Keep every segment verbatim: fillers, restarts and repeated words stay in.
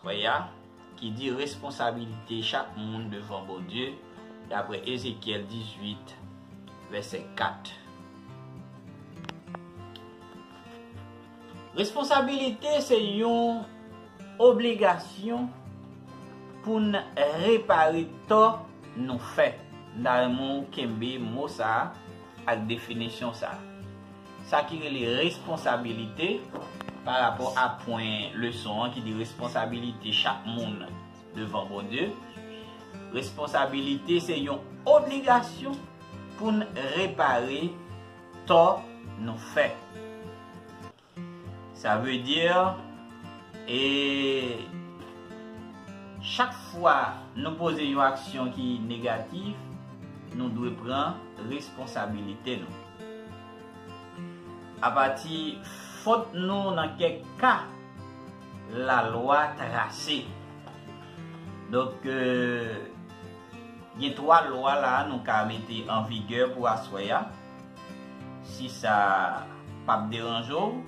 Frè a, ki di responsabilite chak moun devan Bondye, daprè Ezekyèl dizuit, vèsè kat. Responsabilite se yon obligasyon pou n repare tò nou fè. M ta renmen w kenbe mo sa a ak definisyon sa a. Sa ki rele responsabilite, pa rapò a pwen leson an ki di responsabilite chak moun devan Bondye. Responsabilite se yon obligasyon pou n repare tò nou fè. Sa vle di, e chak fwa nou poze yon aksyon ki negatif, nou dwe pran responsabilite nou. Apati fòt nou nan kèk ka, lalwa trase. Donk, e, gen twa lwa la nou ka mete an vigè pou aswè a. Si sa p ap deranje w,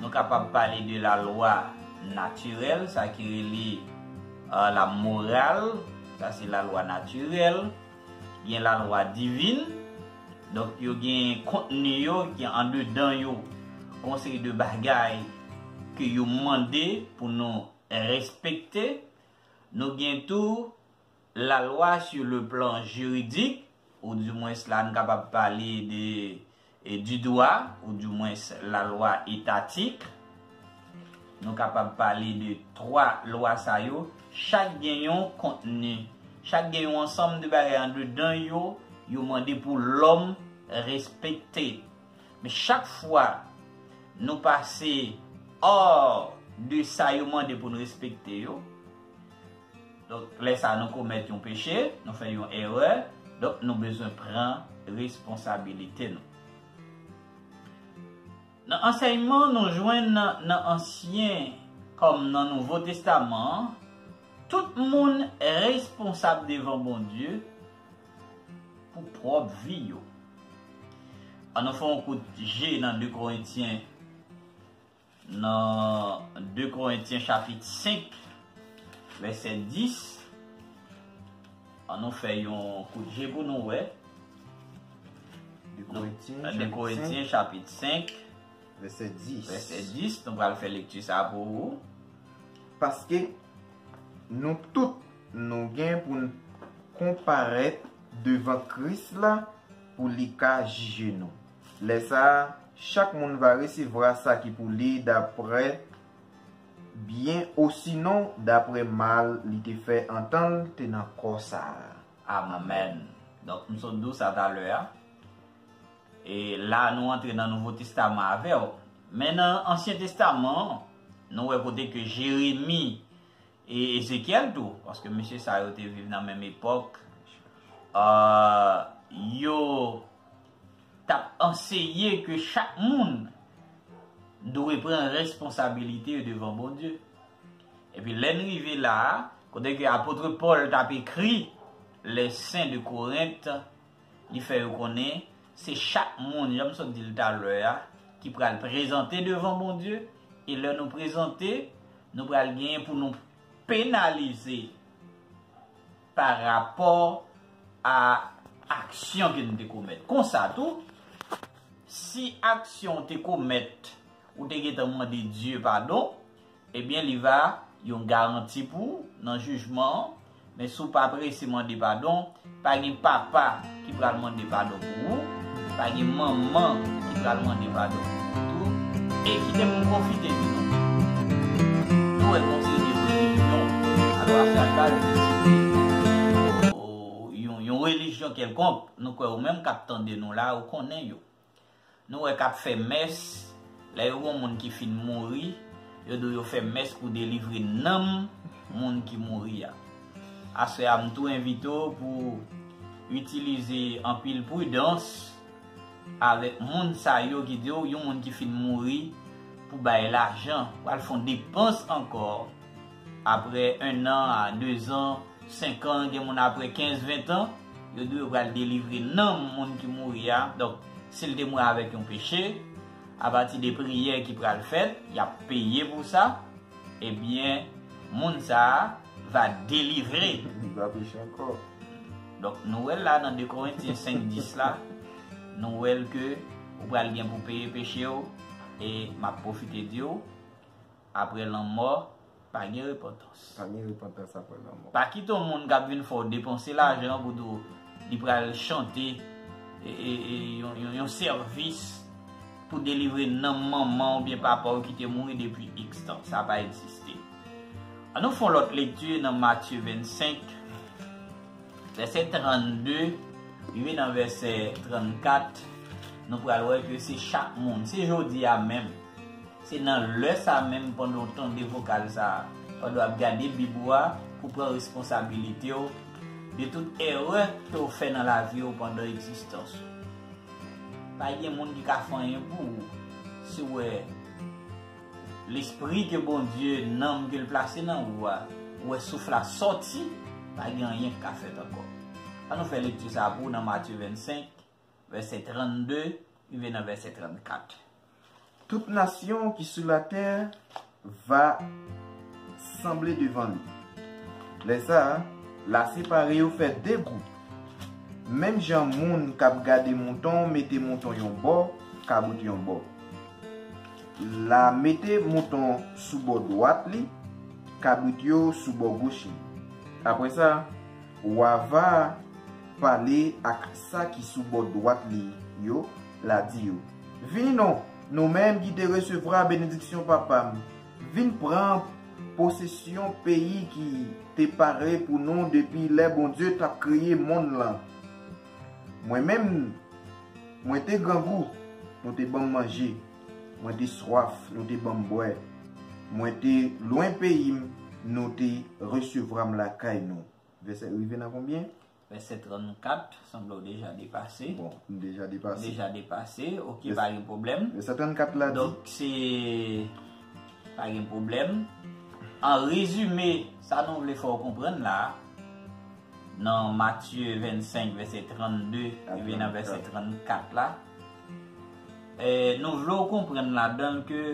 nou kapab pale de lalwa natirèl, sa ki rele, e, lamoral, sa se lalwa natirèl. Gen lalwa divin. Donk, yo gen kontni yo ki andedan yo, gon seri de bagay ke yo mande pou nou respekte. Nou gen tou lalwa sur le plan juridik, ou dimwens la n kapab pale de, e, du droit, ou dimwens lalwa etatik. Nou kapab pale de twa lwa sa yo. Chak gen yon kontni, chak gen yon ansanm de bagay andedan yo, yo mande pou lòm respekte. Men chak fwa nou pase hors de sa yo mande pou n respekte yo, donk, lè sa a nou komèt yon peche, nou fè yon erè, donk, nou bezwen pran responsabilite nou. Nan ansèyman nou jwenn nan, nan Ansyen kòm nan Nouvo Testaman an, tout moun responsab devan Bondye pou pwòp vi yo. Ann nou fè yon kout je nan de Korentyen, nan de Korentyen chapit senk, vèsè dis. Ann nou fè yon kout je pou nou wè. De Korentyen, de Korentyen chapit senk, vèsè dis. Vèsè dis, nou pral fè lekti sa a pou ou. Paske nou tout, nou gen pou n konparèt devan Kris la pou li ka jije nou. Lè sa a, chak moun va resevwa sa ki pou li daprè byen osinon daprè mal li te fè antan l te nan kò sa a. Amèn. Donk, m sot di w sa talè a. E la, nou antre nan Nouvo Testaman avè w. Men nan Ansyen Testaman an, nou wè kote ke Jeremi e Ezekyèl tou, paske mesye sa yo te viv nan menm epòk, euh, yo t ap anseye ke chak moun dwe pran responsabilite yo devan Bondye. Epi lè n rive la a, kote ke apot Pòl t ap ekri les saints de Corinthe, li fè yo konnen se chak moun, jan m sot di l talè a, ki pral prezante devan Bondye. E lè nou prezante, nou pral genyen pou nou penalize pa rapò a aksyon ke nou te komèt. Konsa tou, si aksyon w te komèt, ou te gentan mande Dye padon, ebyen, li va yon garanti pou ou nan jijman an. Men si w pa prese mande padon, pa gen papa ki pral mande padon pou ou, pa gen manman ki pral mande padon pou ou tou. E kite m pwofite di nou, nou wè gon seri de relijyon, alò afè a ka vin site yon, yon relijyon kèlkonk, nou kwè ou menm k ap tande nou la, ou konnen yo. Nou wè k ap fè mès, lè yo gon moun ki fin mouri, yo di w yo fè mès pou delivre nanm moun ki mouri a. Aswè a, m tou envite w pou w itilize anpil pridans avèk moun sa yo ki di w, yon moun ki fin mouri, pou bay lajan, pral fè yon depans ankò. Aprè en an a de zan, senk an, gen moun aprè kenz, ven an, yo di yo pral delivre nanm moun ki mouri a. Donk, si l te mouri avèk yon peche, apati de priyè ki pral fèt, y ap peye pou sa, ebyen, Moun sa a va delivre. Li pa peche ankò. Donk, nou wè l la nan de Korentyen senk dis la, nou wè l ke ou pral gen pou peye peche w, e m ap pwofite di w, apre lanmò, pa gen repantans. Pa gen repantans apre lanmò. Pa kite yon moun k ap vin fè w depanse lajan pou di w li pral chante e, e, e, yon, yon, yon sèvis pou delivre nanm manman w oubyen papa w ki te mouri depi iks tan. Sa pa egziste. Ann nou fè yon lòt lekti nan Matye vennsenk, vèsè trannde, rive nan vèsè trannkat. Nou pral wè ke se chak moun, se jodi a menm. Se nan lè sa menm, pandan w tande vokal sa a, pandan w ap gade Bib ou a, pou pran responsabilite w de tout erè ke w fè nan lavi w pandan egzistans ou. Pa gen moun ki ka fè anyen pou ou. Si w wè Lespri ke Bondye, nanm ke l plase nan ou a, ou wè souf la sòti, pa gen anyen k ka fèt ankò. Ann nou fè lekti sa a pou ou nan Matye vennsenk, vèsè trannde, rive nan vèsè trannkat. Toute nation qui sur la terre va sembler devant lui. Lè sa a, l a separe yo fè de gwoup. Menm jan moun k ap gade mouton mete mouton yon bò, kabrit yon bò. L a mete mouton sou bò dwat li, kabrit yo sou bò goch li. Apre sa, wa va pale ak sa ki sou bò dwat li yo, l a di yo, "Vini non, nou menm ki te resevwa benediksyon Papa m, vin pran posesyon peyi ki te pare pou nou depi lè Bondye t ap kreye monn lan. Mwen menm, mwen te grangou, nou te ban m manje. Mwen te swaf, nou te ban m bwè. Mwen te lwen peyi m, nou te resevwa m lakay nou." Vèsè rive nan konbyen? Vèsè trannkat, sanble w deja depase. Bon, m deja depase. Deja depase, ok, pa gen pwoblèm. Vèsè trannkat la di. Donk, se, pa gen pwoblèm. An rezime, sa nou vle fè w konprann la, nan Matye vennsenk, vèsè trannde, rive nan vèsè trannkat la, eh, nou vle w konprann ladan l ke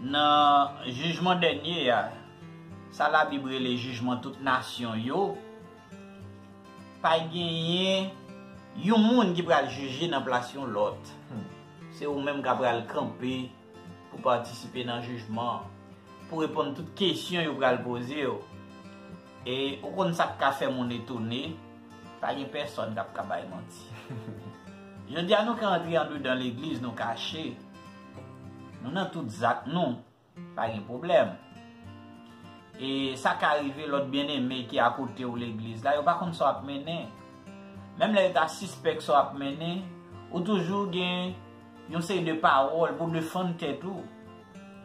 nan jijman dènye a, sa Labib rele jijman tout nasyon yo, pa genyen yon moun ki pral jije nan plas yon lòt. Hmm. Se ou menm k ap pral kanpe pou patisipe nan jijman an, pou reponn tout kesyon yo pral poze w. E ou konn sa k ka fè moun etone, pa gen pèsonn k ap ka bay manti. Jodi a, nou ka antre andedan legliz, nou kache. Nou nan tout zak nou, pa gen pwoblèm. E sa ka rive lòt byeneme ki akote w legliz la, yo pa konn sa w ap mennen. Menm lè yo ta sispèk sa w ap mennen, ou toujou gen yon seri de pawòl pou defann tèt ou.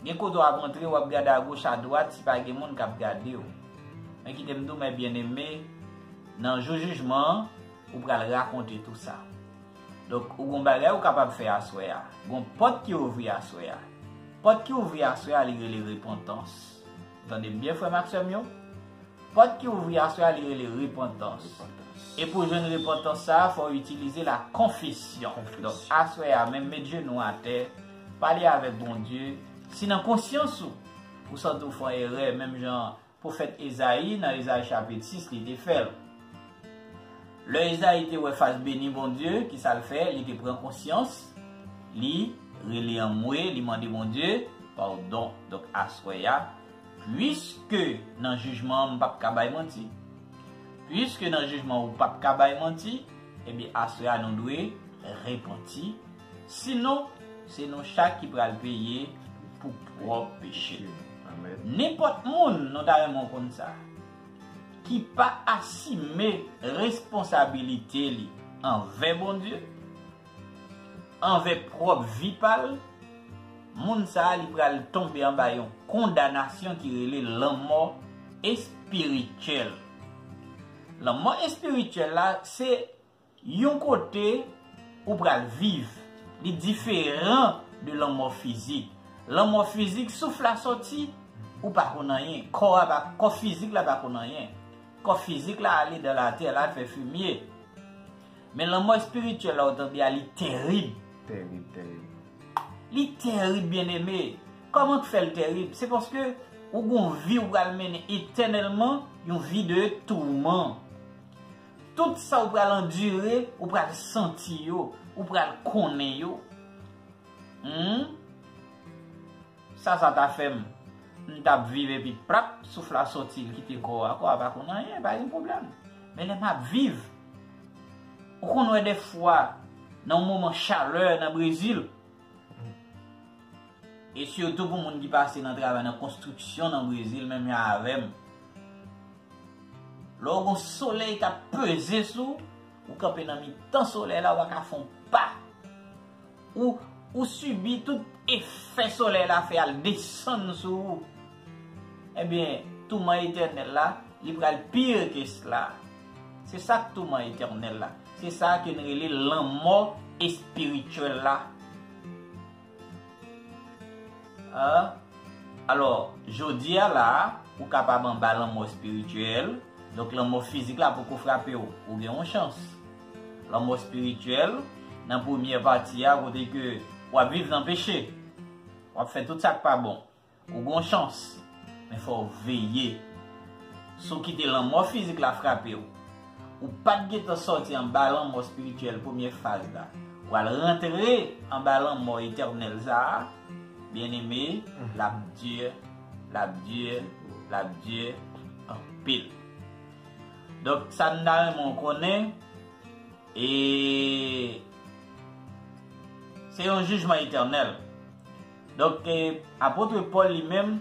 Gen kote w ap antre, w ap gade agoch, adwat, si pa gen moun k ap gade w. Men kite m di w, mè byeneme, nan jou jijman an, ou pral rakonte tou sa. Donk, ou gon bagay ou kapab fè aswè a. Gon pòt ki ouvri aswè a. Pòt ki ouvri aswè a, li rele repantans. Tande m byen, frè m ak sè m yo. Pòt ki ouvri aswè a, li rele repantans. Repantans. E pou jwenn repantans sa a, fò w itilize la konfesyon. Konfesyon. Donk, aswè a, menm met jenou atè, pale avèk Bondye. Si nan konsyans ou, ou santi w fè yon erè, menm jan pwofèt Ezayi, nan Ezayi chapit sis, li te fè l. Lè Ezayi te wè fas beni Bondye, ki sa l fè? Li te pran konsyans, li rele anmwe, li mande Bondye padon. Donk, aswè a, piske nan jijman an, m p ap ka bay manti. Piske nan jijman ou p ap ka bay manti, ebyen, aswè a, nou dwe repanti. Sinon, se nou chak ki pral peye pou pwòp peche nou. Amèn. Nenpòt moun, nou ta renmen w konn sa, ki pa asime responsabilite li anvè Bondye, anvè pwòp vi pa l, moun sa a, li pral tonbe anba yon kondanasyon ki rele lanmò espirityèl. Lanmò espirityèl la, se yon kote ou pral viv, li diferan de lanmò fizik. Lanmò fizik, souf la sòti, ou pa konn anyen. Kò a pa, kò fizik la pa konn anyen. Kò fizik la ale dan latè, l al fè fimye. Men lanmò espirityèl la, ou tande a, li terib. Terib, terib. Li terib, byeneme. Kòman k fè l terib? Se paske Ou gon vi ou pral mennen etènèlman, yon vi de tourman. Tout sa ou pral andire, ou pral santi yo, ou pral konnen yo. Hmm? Sa, sa ta fè m, m t ap viv epi prap, souf la soti, l kite kò a, kò a pa konn anyen, pa gen pwoblèm. Men lè m ap viv, ou konn wè dèfwa, nan yon moman chalè nan Brezil, e sitou pou moun ki pase nan travay, nan konstriksyon nan Brezil, menm jan avè m. Lè w gon solèy k ap peze sou w, ou kanpe nan mitan solèy la, ou pa ka fè yon pa. Ou, ou sibi tout efè solèy la fè al desann sou ou. Ebyen, touman etènèl la, li pral pire ke sela. Se sa k touman etènèl la. Se sa ke n rele lanmò espirityèl la. Hein? Alò, jodi a la, ou kapab anba lanmò espirityèl. Donk, lanmò fizik la poko frape w. Ou gen yon chans. Lanmò espirityèl, nan premyè pati a, kote ke w ap viv nan peche. W ap fè tout sa k pa bon. Ou gen yon chans. Men fò w veye. Si w kite lanmò fizik la frape w, ou pa t gentan sòti anba lanmò espirityèl premyè faz la. W al rantre anba lanmò etènèl sa a, byeneme, l ap di, l ap di, l ap di anpil. Donk, sa n ta renmen w konnen, e se yon jijman etènèl. Donk, e, apot Pòl li menm,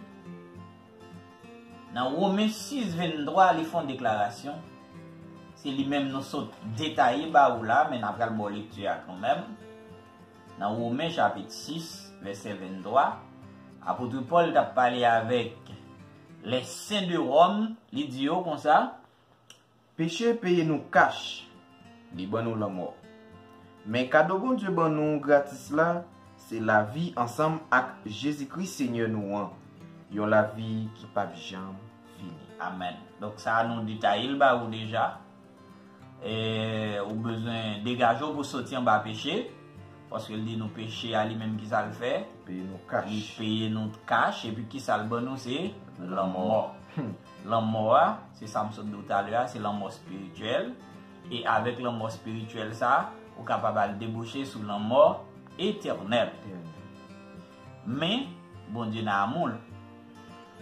nan Women sis venntwa, li fè yon deklarasyon. Se li menm nou sot detaye ba ou la, men n ap pral ba w lekti a kanmenm. Nan Women chapit sis, vèsè venntwa, apot Pòl t ap pale avèk les saints de Rome, li di yo konsa, peche peye nou kach, li ban nou lanmò. Men kado Bondye ban nou gratis la, se lavi ansanm ak Jezikri Senyè nou an, yon lavi ki p ap janm fini. Amèn. Donk, sa a nou detaye l ba ou deja. E, ou bezwen degaje w pou soti anba peche, paske l di nou peche a li menm ki sa l fè? Peye nou kach. Li peye nou kach, epi ki sa l ban nou? Se lanmò. Hmm. Lanmò a, se sa m sot di w talè a, se lanmò espirityèl. E avèk lanmò espirityèl sa, ou kapab al debouche sou lanmò etènèl. Etènèl. Men, Bondye nan amou l.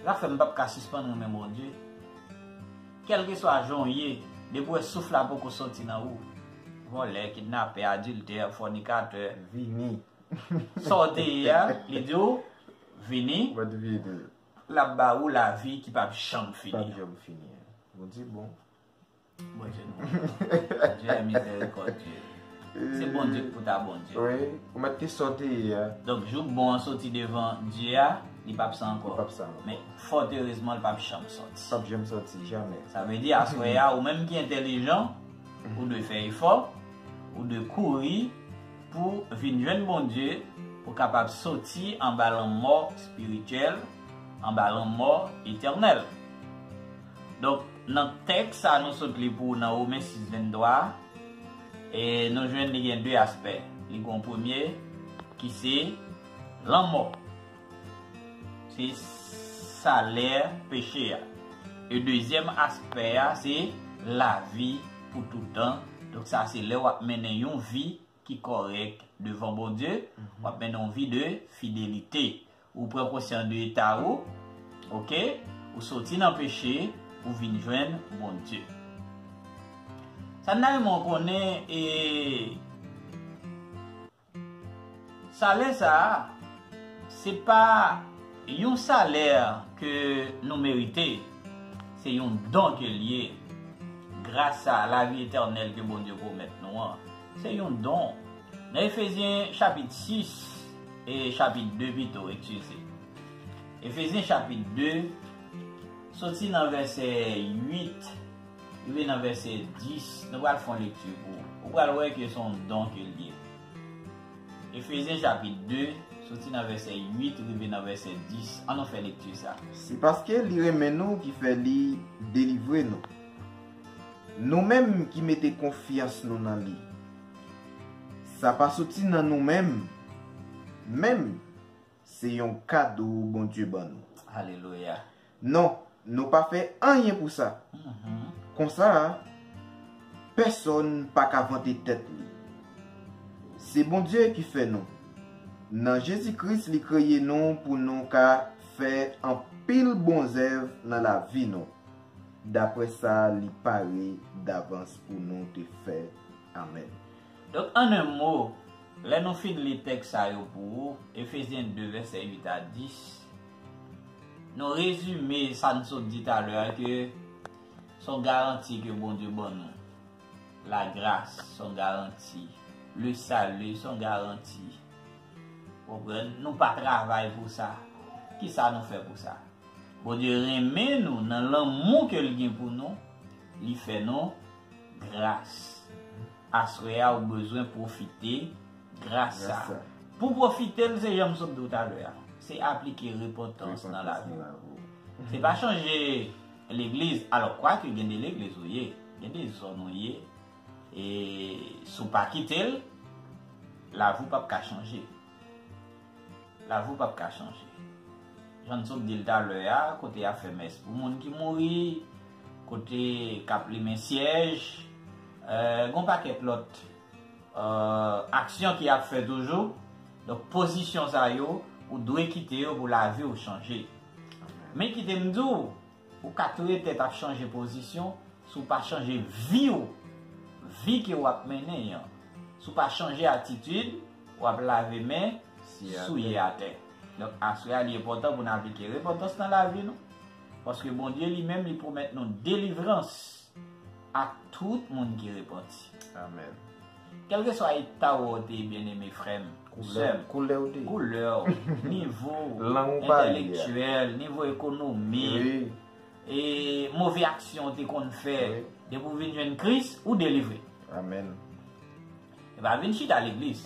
Sa fè m p ap ka sispann renmen Bondye. Kèlkeswa jan w ye, depi w wè souf la poko soti nan ou, vòlè, kidnapè, adiltè, fònikatè, vini. Sa w te ye a, li di w, vini. Mwen te vini. L ap ba ou lavi ki p ap janm fini. P ap janm fini. Bondye bon. Bondye nou. Dieu est miséricordieux. Se Bondye k pou ta Bondye. Wi, ou mèt te sa w te ye a. Donk, jou bon an soti devan Dye a, li p ap sa ankò. Li p ap sa ankò. Men, fòterezman, li p ap janm soti. P ap janm soti, jamè. Sa vle di, aswè a, ou menm ki entèlijan, ou dwe fè efò, ou dwe kouri pou vin jwenn Bondye, pou kapab soti anba lanmò espirityèl, anba lanmò etènèl. Donk, nan tèks sa nou sot li pou ou nan Women sis venntwa, e nou jwenn li gen de aspè. Li gen yon premye ki se lanmò. Se salè peche a. E dezyèm aspè a, se lavi pou tout tan. Donk sa se lè w ap mennen yon vi ki kòrèk devan Bondye, w ap mennen yon vi de fidelite. Ou pran konsyans de eta ou, oke? Ou soti nan peche, ou vin jwenn Bondye. Sa n ta renmen w konnen, e, salè sa a, se pa yon salè ke nou merite, se yon don ke l ye, gras a lavi etènèl ke Bondye pwomèt nou an. Se yon don. Nan Efezyen chapit sis, e chapit de pito, eskize. Efezyen chapit de, soti nan vèsè uit, rive nan vèsè dis, nou pral fè yon lekti pou ou. Ou pral wè ke se yon don ke l ye. Efezyen chapit de, soti nan vèsè uit, rive nan vèsè dis. Ann nou fè lekti sa. Se paske li renmen nou ki fè li delivre nou. Nou menm ki mete konfyans nou nan li. Sa pa soti nan nou menm, menm se yon kado Bondye ban nou. Alelouya. Non, nou pa fè anyen pou sa. Konsa, pèsonn pa ka vante tèt li. Se Bondye ki fè nou. Nan Jezi Kris, li kreye nou pou nou ka fè anpil bon zèv nan lavi nou, dapre sa li pare davans pou nou te fè. Amèn. Donk, an en mo, lè nou fin li tèks sa yo pou ou, Efezyen de, vèsè uit a dis, nou rezime sa n sot di talè a ke se yon garanti ke Bondye ban nou. Lagras, se yon garanti. Le salut, se yon garanti. Konprann? Nou pa travay pou sa. Kisa nou fè pou sa? Bondye renmen nou nan lanmou ke l gen pou nou. Li fè nou gras. Aswè a, ou bezwen pwofite gras sa. Gras sa. Pou pwofite l, se jan m sot di w talè a. Se aplike repantans nan lavi w. Se pa chanje legliz. Alò, kwake gen de legliz ou ye, gen de zòn ou ye, e si w pa kite l, lavi w p ap ka chanje. Lavi w p ap ka chanje. Jan n sot di l talè a, kote y ap fè mès pou moun ki mouri, kote k ap limen syèj, euh, gon pakèt lòt, euh, aksyon ki ap fè toujou. Donk, pozisyon sa yo, ou dwe kite yo pou lavi w chanje. Men kite m di w, ou ka tou retèt ap chanje pozisyon, si w pa chanje vi w, vi ke w ap mennen an. Si w pa chanje atitid, w ap lave men, souye atè. Donk, aswè a, li enpòtan pou n aplike repantans nan lavi nou. Paske Bondye li menm, li pwomèt nou delivrans a tout moun ki repanti. Amèn. Kèlkeswa eta w te ye, byeneme frè m, sè m, koulè w te ye, koulè w, nivo w, lang ou pale a, entèlektyèl, nivo ekonomik, wi, e move aksyon w te konn fè, wi, depi w vin jwenn Kris, ou delivre. Amèn. E pa vin chita legliz.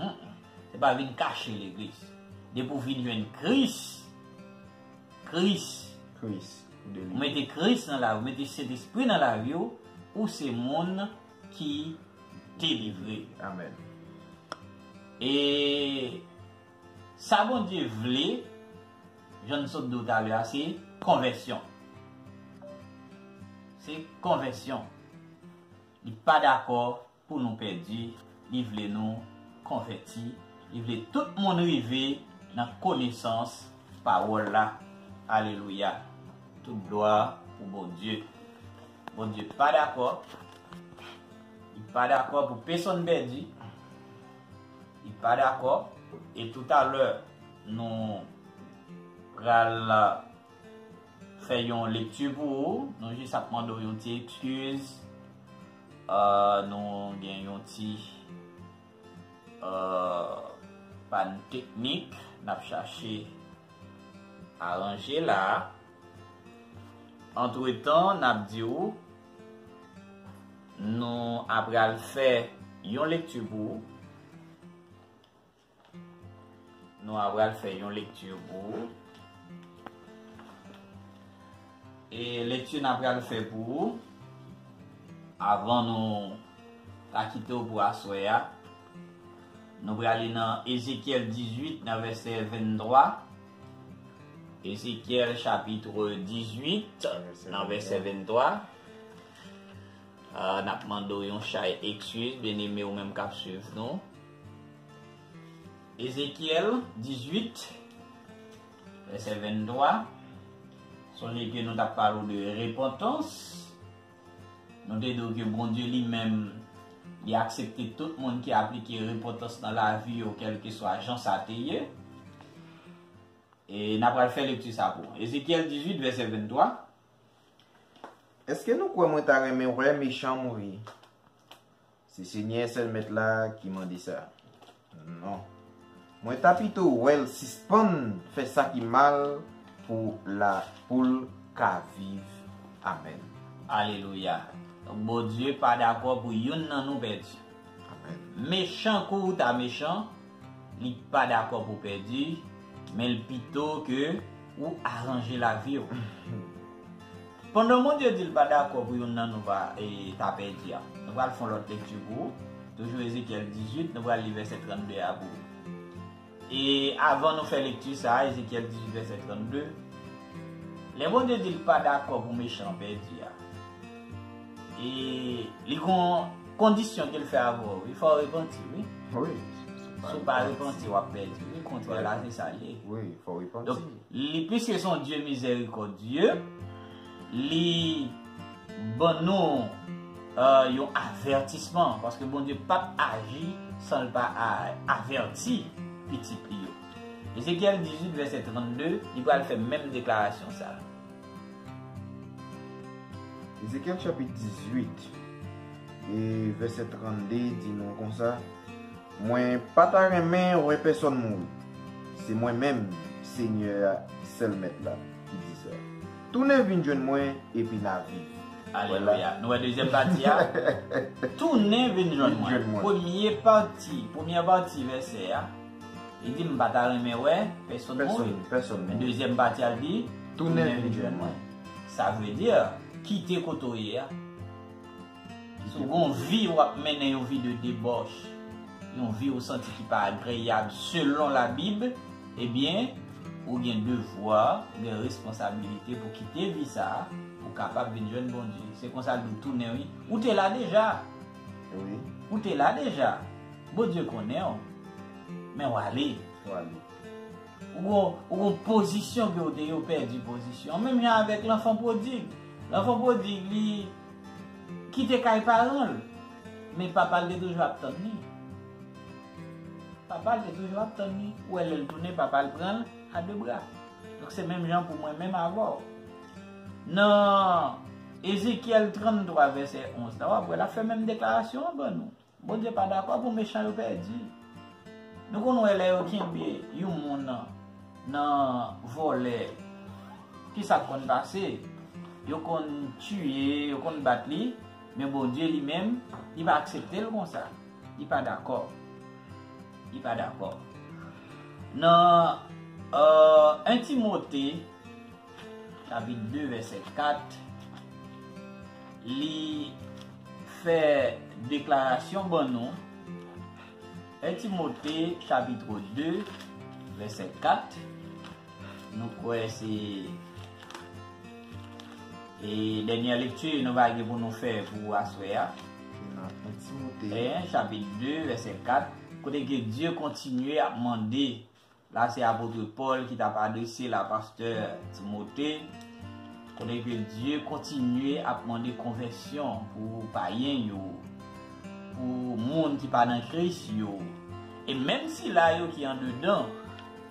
Mm-mm. Se pa vin kache legliz. Depi w vin jwenn Kris, Kris, Kris, ou delivre. Ou mete Kris nan lavi w, ou mete Sentespri nan lavi w, ou se moun ki delivre. Amèn. E sa Bondye vle, jan n sot di w talè a, se konvèsyon. Se konvèsyon. Li pa dakò pou nou pèdi, li vle nou konvèti, li vle tout moun rive nan konesans pawòl la. Alelouya. Tout glwa pou Bondye. Bondye pa dakò. Li pa dakò pou pèsonn pèdi. Li pa dakò. E toutalè, nou pral fè yon lekti pou ou. Nou jis ap mande w yon ti ekskiz. Euh, nou gen yon ti, euh, pàn teknik n ap chache aranje la. Antretan, n ap di w, nou apral fè yon lekti pou ou. Nou apral fè yon lekti pou ou. E lekti n apral fè pou ou, avan nou ta kite w pou aswè a, nou prale nan Ezekyèl dizuit, nan vèsè venntwa. Ezekyèl chapit dizuit, nan vèsè venntwa. Ah, n ap mande w yon chay ekskiz, byeneme, ou menm k ap swiv nou. Ezekyèl dizuit, vèsè venntwa. Sonje ke nou t ap pale w de repantans. Nou te di w ke Bondye li menm, li aksepte tout moun ki aplike repantans nan lavi yo, kèlkeswa jan sa te ye. E n ap pral fè lekti sa pou w. Ezekyèl dizuit, vèsè venntwa. Èske nou kwè mwen ta renmen wè mechan mouri? Se Senyè sèl Mèt la ki mande sa. Non. Mwen ta pito wè l sispann fè sa ki mal pou la, pou l ka viv. Amèn. Alelouya. Donk, Bondye pa dakò pou youn nan nou pèdi. Amèn. Mechan kou ou ta mechan, li pa dakò pou pèdi, men l pito ke ou aranje lavi w. Pandan Bondye di l pa dakò pou youn nan nou pa, e, ta pèdi a, nou pral fè yon lòt lekti pou ou. Toujou Ezekyèl dizuit, nou pral li vèsè trannde a pou ou. E avan nou fè lekti sa a, Ezekyèl dizuit, vèsè trannde, Lè Bondye di l pa dakò pou mechan pèdi a, e li gon kondisyon ke l fè avè w, wi, fò w repanti, wi. Wi. Si w pa repanti, w ap pèdi, wi. Kontrè la, se sa l ye. Wi, fò w repanti. Donk, li, piske se yon Dye mizèrikòdye, li ban nou, euh, yon avètisman, paske Bondye p ap aji san l pa a-, avèti pitit li yo. Ezekyèl dizuit, vèsè trannde, li pral fè menm deklarasyon sa a. Ezekyèl chapit dizuit, e vèsè trannde di nou konsa, Mwen pa ta renmen wè pèsonn mouri. Se mwen menm, Senyè a, sèl Mèt la, ki di sa. Tounen vin jwenn mwen, epi n a viv. Alelouya. Nou wè dezyèm pati a? Tounen vin jwenn mwen. Premye pati, premye pati vèsè a, li di, "M pa ta renmen wè pèsonn mouri." Pèsonn, pèsonn mouri. Men dezyèm pati a, l di, "Tounen vin jwenn mwen." Sa vle di, kite kote w ye a. Si w gen yon vi w ap mennen, yon vi de debòch, yon vi ou santi ki pa agreyab selon Labib, ebyen, ou gen devwa, ou gen responsabilite pou kite vi sa a, pou w kapab vin jwenn Bondye. Se konsa l di w tounen, wi. Ou te la deja. Wi. Ou te la deja. Bondye konnen w. Men w ale. W ale. Ou gon, ou gon pozisyon ke w te ye, ou pèdi pozisyon. Menm jan avèk lanfan pwodig. Lanfan pwodig, li kite kay paran l, men papa l te toujou ap tann li. Papa l te toujou ap tann li. Ou wè, lè l tounen, papa l pran l a de bra. Donk, se menm jan pou mwen menm avè w. Nan Ezekyèl tranntwa, vèsè onz la, w ap wè, l ap fè menm deklarasyon an ban nou. Bondye pa dakò pou mechan yo pèdi. Nou konn wè lè yo kenbe yon moun nan, nan vòlè, ki sa k konn pase? Yo konn tiye, yo konn bat li, men Bondye li menm, li pa aksepte l konsa. Li pa dakò. Li pa dakò. Nan, euh, en Timote, chapit de, vèsè kat, li fè deklarasyon ban nou. En Timote, chapit de, vèsè kat, nou kwè se, e, dènyè lekti nou va gen pou nou fè pou aswè a. Se nan en Timote. E, chapit de, vèsè kat, kote ke Dye kontinye ap mande La, se apot Pòl ki t ap adrese la pastè Timote, kote ke Dye kontinye ap mande konvèsyon pou payen yo, pou moun ki pa nan Kris yo. E menm sila yo ki andedan,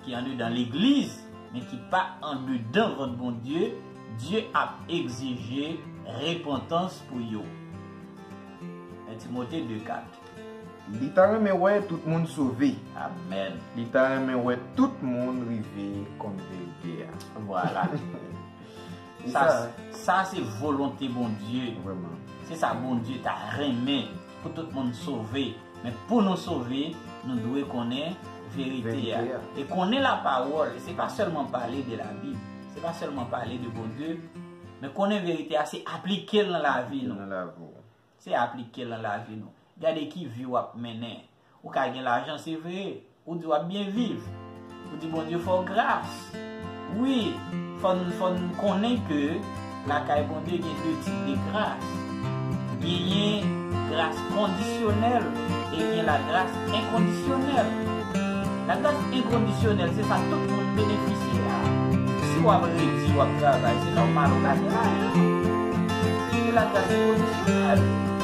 ki andedan legliz, men ki pa andedan vant Bondye, Dye ap egzije repantans pou yo. En Timote de kat. Li ta renmen wè tout moun sove. Amèn. Li ta renmen wè tout moun rive konn verite a. Vwala. E sa, sa, sa se volonte Bondye. Vrèman. Se sa Bondye ta renmen pou tout moun sove. Men pou nou sove, nou dwe konnen verite a. Verite a. E konnen lapawòl, se pa sèlman pale de Labib, se pa sèlman pale de Bondye, men konnen verite a, se aplike l nan lavi nou. Nan lavi w. Se aplike l nan lavi nou. Gade ki vi w ap mennen. Ou ka gen lajan, se vre. Ou di w ap byen viv. Ou di Bondye fè w gras. Wi, fò n, fò n konnen ke lakay Bondye gen de tip de gras. Genyen gras kondisyonèl e gen lagras enkondisyonèl. Lagras enkondisyonèl, se sa tout moun benefisye a. Si w ap redi, w ap travay, se nòmal ou ka gen lajan. Se lagras enkondisyonèl.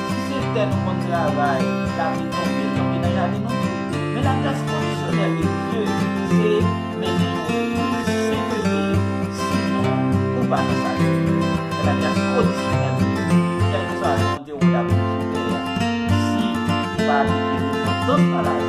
Si se tè nou konn travay, lapli tonbe, l tonbe nan jaden nou tou. Men lagras kondisyonèl de Dye, se mennen yon vi sentete, sinon ou pa nan sali. Men lagras kondisyonèl de Dye, kèlkeswa jan w te wont ap viv sou tè a, si ou pa aplike repantans nan lavi